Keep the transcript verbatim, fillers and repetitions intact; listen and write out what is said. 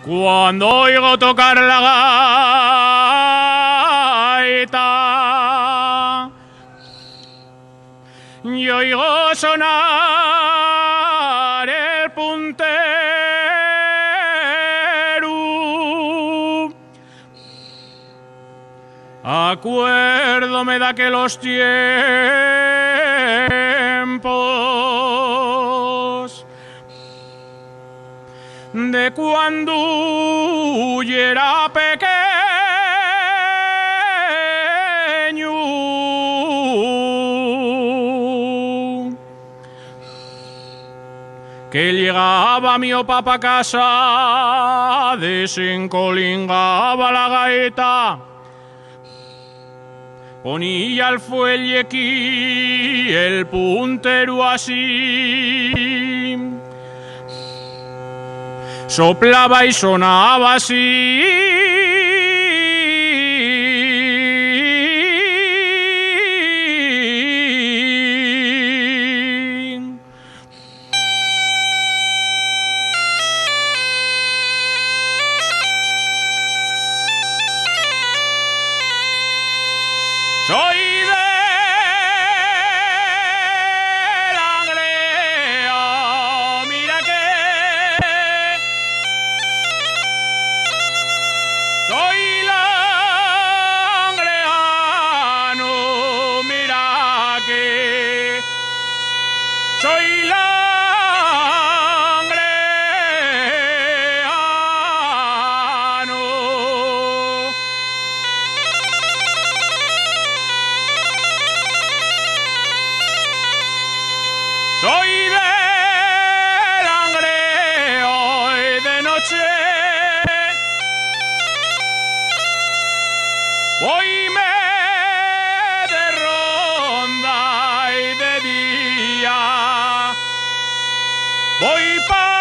Cuando oigo tocar la gaita, y oigo sonar el punteru, acuérdome daquelos tiempos de cuando yera pequeñu, que llegaba mi opa pa casa, desencolingaba la gaita, ponía el fuelle aquí, el punteru así, soplaba y sonaba así. Soy de Langreo, mira que soy langreanu, mira que soy langreanu. Soy de Langreo y de noche voime de ronda y de día voy pa